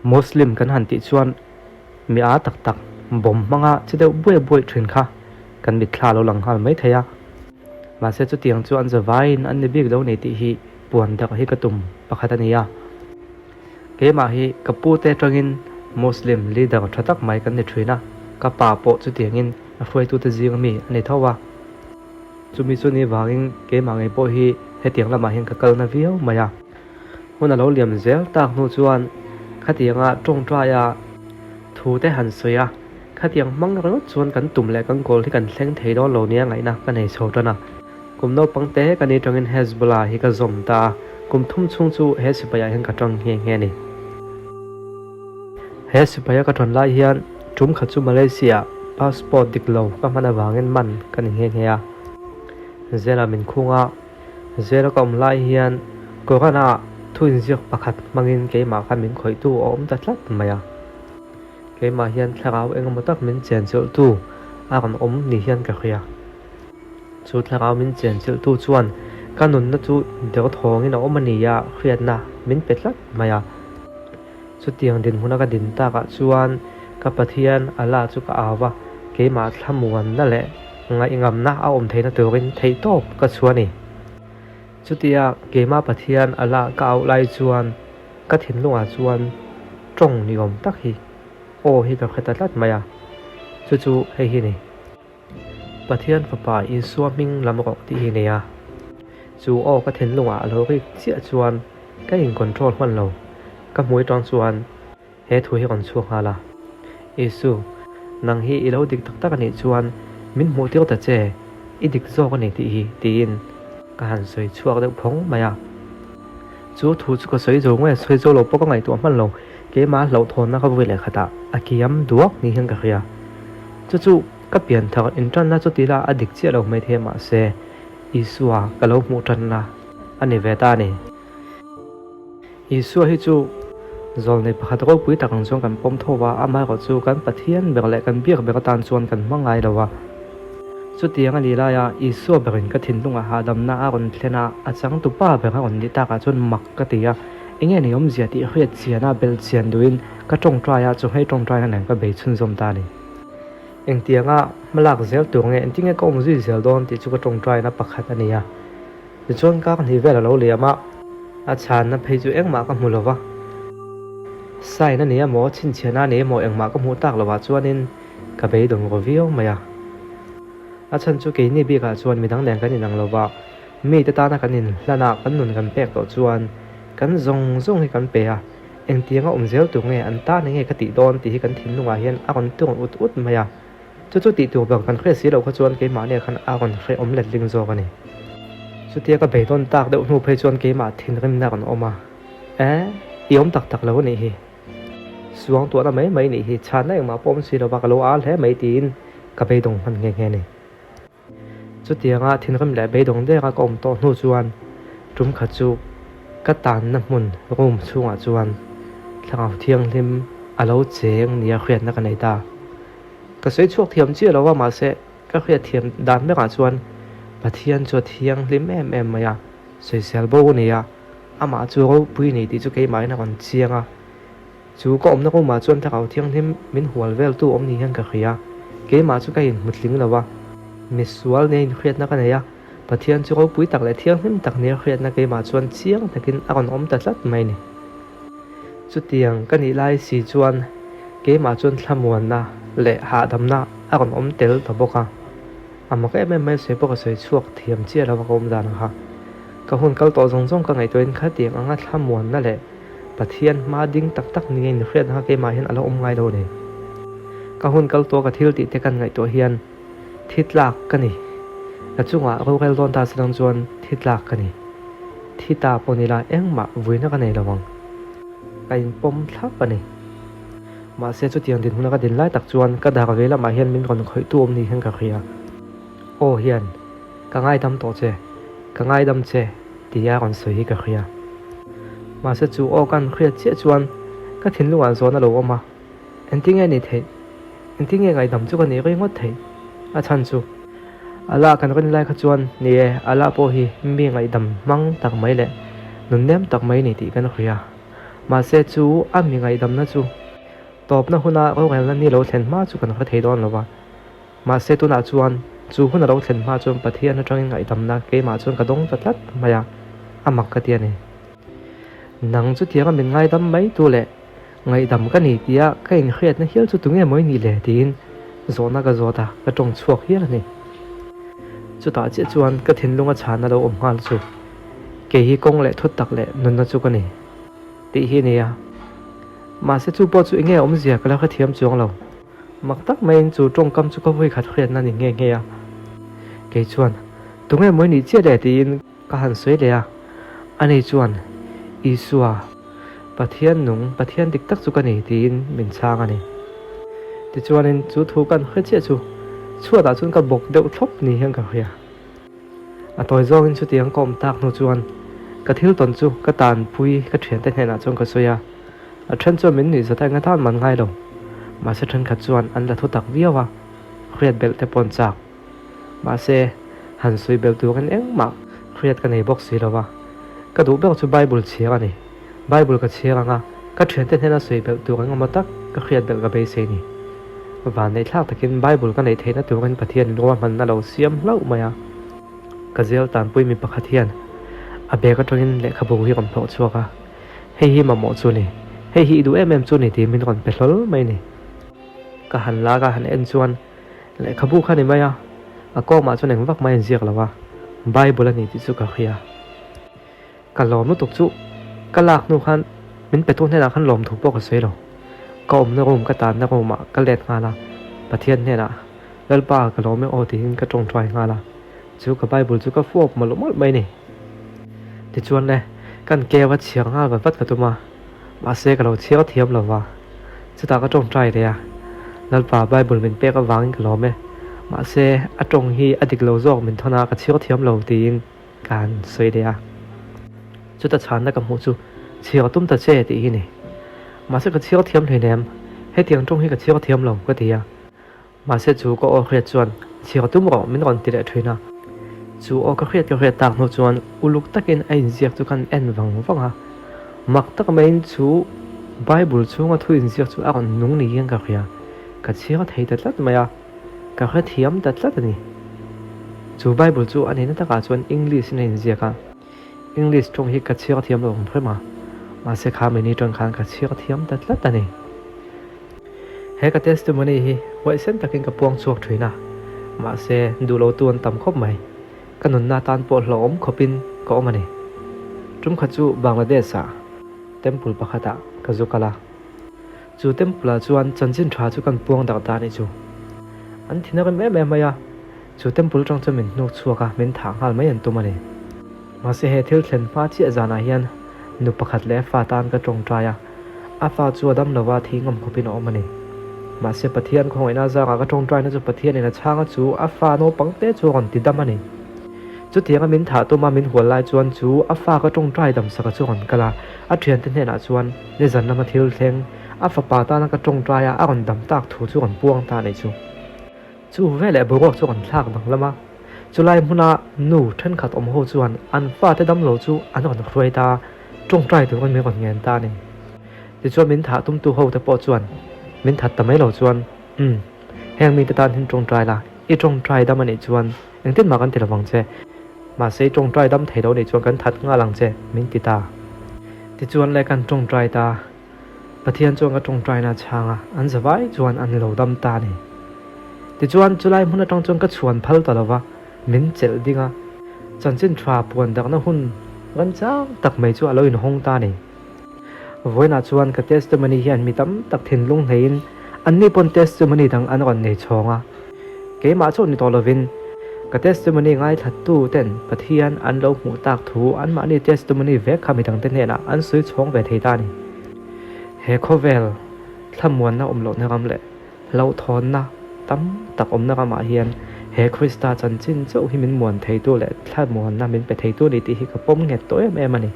Muslim kan han tih chuan mi â tak tak bawm hmanga che deuh buai buai thin kha kan mitthla lo lang nghal mai thei a. Mahse chutiang chu an zavaiin an ni bik lo ni tih hi puan darh hi ka tum pakhat a ni a. Keimah hi ka pute atangin Muslim leader tha tak mai kan ni thin a, ka pa pawh chutiangin a hruaitute zinga mi a ni tho a. Chumi chu ni vangin keimah ngei pawh hi hetiang lamah hian ka kal na viau mai a. Hun a lo liam zel tak hnu chuan khatianga tawngtaia thu te han sawi a, khatiang hmang ringawt chuan kan tum leh kan goal hi kan thleng thei dawn lo nia ngaihna ka nei chho tan a. Kum naupang te ka ni tangin Hezbollah hi ka zawm ta a, kum thum chhung chu he sipaiah hian ka tang nghe nghe a ni. He sipaia ka tan lai hian tum khat chu Malaysia passport dik lo ka hman avangin man ka ni nghe nghe a. Zela min khung a, Zela ka awm lai hian Koran-a thu inziak pakhat hmangin keimah kha min khawihtu a awm ta tlat mai a. Keimah hian thlarau engemaw tak min chenchilhtu a rawn awm ni hian ka hria. Chu thlarau min chenchilhtu chuan ka nunna chu derthawngin a awm a ni a hriatna min pe tlat mai a. Chutiang dinhmuna ka din takah chuan ka Pathian Allah chu ka au va, keimah thlamuanna leh ngaihngamna a awm theihna turin theihtawp ka chhuah a ni. Chutia keimah Pathian Allah ka auh lai chuan ka thinlungah chuan tawng ni awm tak hi aw hi ka hre ta tlat mai a, chu chu hei hi a ni. Pathian Fapa Isua hming lam rawh tih hi nei a, chu aw ka thinlungah a lo rik chiah chuan ka in control hman lo, ka hmui tang chuan he thu hi rawn chhuak nghal a, Isu, nang hi i lo dik tak tak a nih chuan min hmuh tir ta che, i dik zawk a ni tih hi tiin ka han sawi chhuak deuh phawng mai a. Chu thu chu ka sawi zo nge sawi zo lo pawh ka ngaihtuah hman lo, keimah hlauhthawnna ka vui leh khatah a kiam duak ni hian ka hria. Chu chu ka pian thar intanna chu tila a dik chiah lo mai thei mahse Isua ka lo hmuh tanna a ni ve ta a ni. Isua hi chu zawlnei pakhat ropui tak ang chuan kan pawm tho va, amaherawh chu kan Pathian ber leh kan biak ber atan chuan kan hma ngai lo a. Chutiang a nih laia Isua berin ka thinlungah hahdamna a rawn thlen a, a changtupa ber a rawn nih takah chuan mak ka ti a, enge ni awmzia tih hriat chiana belh chian duhin ka tawngtai a, chawhmeh tawngtaina nen ka bei chhunzawm ta a ni. Engtianga hmalak zel tur nge, engtinge ka awm zui zel dawn tih chu ka tawngtaina pakhat a ni a. Tichuan kak hnih vel a lo liam a, a chhanna phei chu engmah ka hmu lo va. Sign a ni emaw, chhinchhiahna a ni emaw engmah ka hmuh tak lovah chuanin ka beidawng ru viau mai a. A chhan chu keini bikah chuan midang nen kan inang lo va, mite tana kan inhlan a, kan nun kan pek tawh chuan kan zawng zawng hi kan pe a, engtianga awm zel tur nge, an tan enge ka tih dawn tih hi kan thinlungah hian a rawn tung ut ut mai a. Chu chu tih tur ber kan hre si loh kha chuan keimahni khan a rawn hre awm letling zawk a ni. Chutia ka beidawn tak deuh hnu phei chuan keimah thinrimna a rawn awm a, E, i awm tak tak lo a nih hi. Suang tuahna mai mai nih hi, chhanna engmah pawh awm si lova ka lo al hle mai tiin ka beidawng hman nghe nghe a ni. Chutianga thinrim leh beidawng deka ka awm tawh hnu chuan tum khat chu ka tanna hmun room chhungah chuan thlarau thianghlim a lo cheng nia hriatna ka nei ta. Ka sawi chhuak thiam chiah lo a mahse ka hriat thiam dan berah chuan Pathian chu a thianghlim em em mai a, sawisel bo a ni a, amah chu ropui a ni tih chu keimahin a rawn chiang a. Chu ka awmna room-ah chuan thlarau thianghlim min hual veltu awm ni hian ka hria. Keimah chu ka inhmutling lo a, misual nia inhriatna ka nei a, Pathian chu ropui tak leh thianghlim tak nia hriatna keimah chuan chiang takin a rawn awm ta tlat mai ni. Chutiang ka nih lai si chuan keimah chuan thlamuanna leh hahdamna a rawn awm tel ta bawk a. A mak em em mai sawi pawh ka sawi chhuak thiam chiah lo a ka awm dan ang kha. Ka hun kal tawh zawng zawng ka ngaihtuahin khatiang anga thlamuanna leh Pathian hma ding tak tak nia inhriatna kha keimah hian a lo awm ngai lo a ni. Ka hun kal tawh ka thil tih te kan ngaihtuah hian thi tlak ka ni. Ka chungah rorel dawn ta chiang chuan thi tlak ka ni. Thi ta pawh ni la engmah vuina ka nei lo ang. Ka inpawm thlap a ni. Mahse chutiang dinhmuna ka din lai tak chuan ka dar ve lamah hian min rawn khawihtu awm ni hian ka hria. Aw hian, ka ngaidam tawh che, ka ngaidam che. Tia rawn sawi hi ka hria. Mahse chu aw kan hriat chiah chuan ka thinlungah zawn a lo awm a, engtinge ni theih? Engtinge ngaihdam chu ka nih rei ngawt theih? A chhan chu Allah kan rin lai kha chuan ni e, Allah pawh hi mi ngaihdam hmang tak mai leh nunnem tak mai ni tih kan hria. Mahse chu a mi ngaihdamna chu tawpna huna rorelna ni lo thlen hma chu kan hre thei dawn lo va. Mahse tunah chuan chu hun a lo thlen hma chuan Pathian atangin ngaihdamna keimah chuan ka dawng ta tlat mai a, a mak ka ti a ni. Nang chutianga min ngaidam mai tu leh ngaihdam ka ni tia ka inhriatna hial chu tunge mawi nih le tiin zawhna ka zawt a, ka tawng chhuak hial a ni. Chutah chiah chuan ka thinlunga chhana lo awm nghal chu kei hi kawng leh thut tak leh nunna chu ka ni tih hi a ni a. Mahse chu pawh chu enge awmzia ka la hrethiam chuang lo. Mak tak maiin chu tawngkam chu ka vawi khat hriatna a ni nghe nghe a. Kei chuan, Tunge mawi nih chiah le? tiin ka han sawi leh a. Ani chuan, Isua, Pathian nung, Pathian dik tak chu ka ni, tiin min chhang a ni. Tichuanin chu thu kan hre chiah chu chhuatah chuan ka bawk deuh thlawp ni hian ka hria. A tawi zawngin chutiang ka awm tak hnu chuan ka thil tawn chu ka tanpui ka thiante hnenah chuan ka sawi a. A then chuan min nuih zat a enga tan man ngai lo. Mahse thenkhat chuan an la thu tak viau a, hriat belh te pawh an chak. Mahse han sawi belh turin engmah hriat ka nei bawk si lo va. Ka duh ber chu Bible chhiar a ni. Bible ka chhiar ang a, ka thiante hnena sawi belh tur engemaw tak ka hriat belh ka beisei ni. Vanneihthlak takin Bible ka neih theihna turin Pathianin ruahmanna lo siam hlauh mai a. Ka zel tanpui mi pakhat hian a bag atangin lehkhabu hi rawn hlawh chhuak a. Hei hi mamawh chu ni, hei hi i duh em em chu ni tiin min rawn pe hlawl mai ni. Ka han lak a han en chuan lehkhabu kha ni mai a, a kawmah chuan eng vak mai an ziak lo a, Bible a ni tih chu ka hria. Ka lawm lutuk chu ka lak hnu khan min petu hnenah khan lawm thu pawh ka sawi lo. Ka awmna room ka tanna room ah ka let nghal a, Pathian hnenah Lalpa ka lawm e aw tiin ka tawngtai nghal a. Chu ka Bible chu ka fuap mawlh mawlh mai ni. Tichuan le, kan keu a chhiar nghal vat vat ka tum a, mahse ka lo chhiar thiam lo va. Chutah ka tawngtai leh a, Lalpa Bible min pek avangin ka lawm e, mahse a tawng hi a dik lo zawk min thawn a ka chhiar thiam lo tiin ka han sawi leh a. Chuta chhanna ka hmuh chu chhiar tum ta che tih hi ni. Mahse ka chhiar thiam hleinem, hetiang tawng hi ka chhiar thiam lo ka ti a. Mahse chu ka aw hriat chuan chhiar tum rawh min rawn ti leh thin a. Chu aw ka hriat ka hriat tak hnu chuan uluk takin a inziak chu kan en vang vang a. Mak tak maiin chu Bible chhunga thu inziak chu a rawn nung niin ka hria. Ka chhiar thei ta tlat mai a, ka hrethiam ta tlat a ni. Chu Bible chu a nihna takah chuan English in a inziak a. English tawng hi ka chhiar thiam lo ang hrim a, mahse kha mini tawng khan ka chhiar thiam ta tlat a ni. He ka testimony hi huaihsen takin ka puang chhuak thin a, mahse duh lo tu an tam khawp mai. Ka nunna atan pawh hlauhawm khawpin ka awm a ni. Tum khat chu Bangladesh ah temple pakhat ah ka zu kal a, chu temple ah chuan chanchin tha chu kan puang darh ta a nih chu. An thin a rem em em mai a, chu temple atang chuan min hnuk chhuak a, min thah nghal mai an tum a ni. Mahse he thil thlen hma chiah zanah hian nu pakhat leh a fa tan ka tawngtai a, a fa chu a dam lova thih ngam khawpin a awm a ni. Mahse Pathian khawngaihna zarah ka tawngtaina chu Pathianin a chhang a chu a fa naupang te chu a rawn ti dam a ni. Chutianga min thah tuma min hual lai chuan chu a fa ka tawngtai damsaka chu a rawn kal a, a thiante hnenah chuan nizan lama thil thleng a fapa tana ka tawngtai a a rawn dam tak thu chu a rawn puang ta a nih chu. Chu veleh boruak chu an thlak danglam a, chulai hmuna nu thenkhat awm ho chuan an fate damlo chu an rawn hruai ta, tawngtai turin min rawn ngen ta a ni. Tichuan min thah tumtu ho te pawh chuan min that ta mai lo chuan, Umm, heng mite tan hian tawngtai la, i tawngtai dam a nih chuan engtin mah kan ti lovang che, mahse i tawngtai dam thei lo a nih chuan kan that nghal ang che, min ti ta. Tichuan le kan tawngtai ta. Pathian chuan ka tawngtaina a chhang a, an zavai chuan an lo dam ta a ni. Tichuan, chulai hmun atang chuan ka chhuan phal ta lova, min chelh ding a, chanchin tha puan darhna hun remchang tak mai chu a lo inhawng ta a ni. Vawiinah chuan ka testimony hian mi tam tak thinlung hneiin anni pawn testimony dang an rawn nei chhawng a. Keimah chauh ni tawh lovin, ka testimony ngaithlattu ten Pathian an lo hmuh tak thu anmahni testimony vek kha midangte hnenah an sawi chhawng ve thei ta a ni. He khawvel thlamuanna awm lohna ram leh hlauhthawnna tam tak awmna ramah hian he Krista chanchin chauh hi min muan theitu leh thlamuanna min pe theitu ni tih hi ka pawm nghet tawh em em a ni.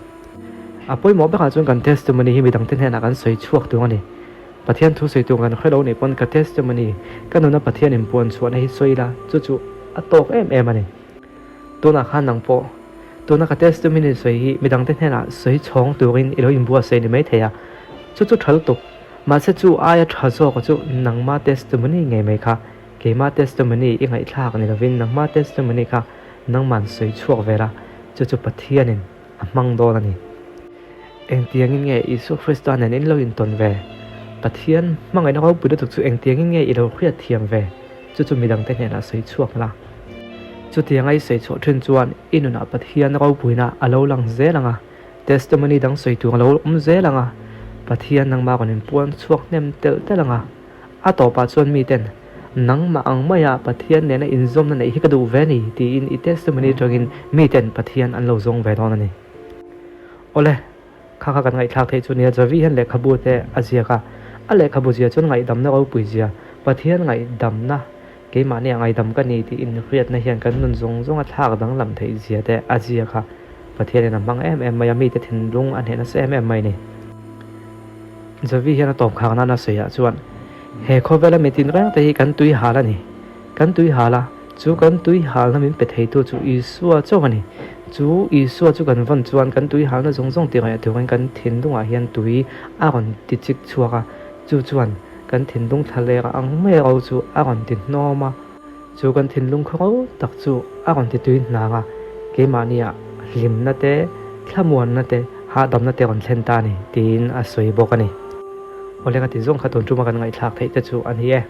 A pawimawh berah chuan kan testimony hi midangte hnenah kan sawi chhuak tur a ni. Pathian thu sawi tur kan hre lo nih pawn ka testimony, ka nuna Pathian inpuan chhuahna hi sawi ila, chu chu a tawk em em a ni. Tunah khan nang pawh Tuna ka testimony sawi hi midangte hnenah sawi chhawng turin i lo inbuatsaih ni maithei a, chu chu tha lutuk. Mahse chu aia tha zawka chu nangma testimony ngei mai kha, keima testimony i ngaihthlak ni lovin nangma testimony kha nangman sawi chhuak ve la, chu chu Pathianin a hmang dawn a ni. Engtiangin nge Isua Krista nen in lo intawn ve? Pathian hmangaihna ropui lutuk chu engtiangin nge i lo hriat thiam ve? Chu chu midangte hnenah sawi chhuak la. Chutianga i sawi chhuah thin chuan i nunah Pathian ropuina a lo lang zel ang a, testimony dang sawi tur a lo awm zel ang a, Pathian nangmah rawn inpuan chhuak hnem telh telh ang a. A tawpah chuan miten, Nangmah ang maia Pathian nena inzawmna neih hi ka duh ve a ni, tiin i testimony atangin miten Pathian an lo zawng ve dawn a ni. Awle, kha kha kan ngaihthlak theih chu nia, Javi hian lehkhabu te a ziak a, a lehkhabu zia chuan ngaihdamna ropui zia, Pathian ngaihdamna, keimahni a ngaihdam ka ni tih inhriatna hian kan nun zawng zawng a thlak danglam theih zia te a ziak a, Pathianin a hmang em em mai a, mite thinlung a hneh nasa em em mai a ni. Javi hian a tawp khak nana sawiah chuan, He khawvela mi tinreng te hi kan tui hal a ni. Kan tui hal a, chu kan tui halna min pe theitu chu Isua chauh a ni. Chu Isua chu kan vawn chuan kan tui halna zawng zawng ti ngaih turin kan thinlungah hian tui a rawn ti chik chhuak a, chu chuan kan thinlung thlalera ang mai ro chu a rawn ti hnawm a. Chu kan thinlung khaw tak chu a rawn ti tui hnang a, keimahnia hlimna te, thlamuanna te, hahdamna te rawn thlen ta a ni, tiin a sawi bawk a ni. Awle ka ti zawng kha tun tuma kan ngaihthlak theih te chu a ni e.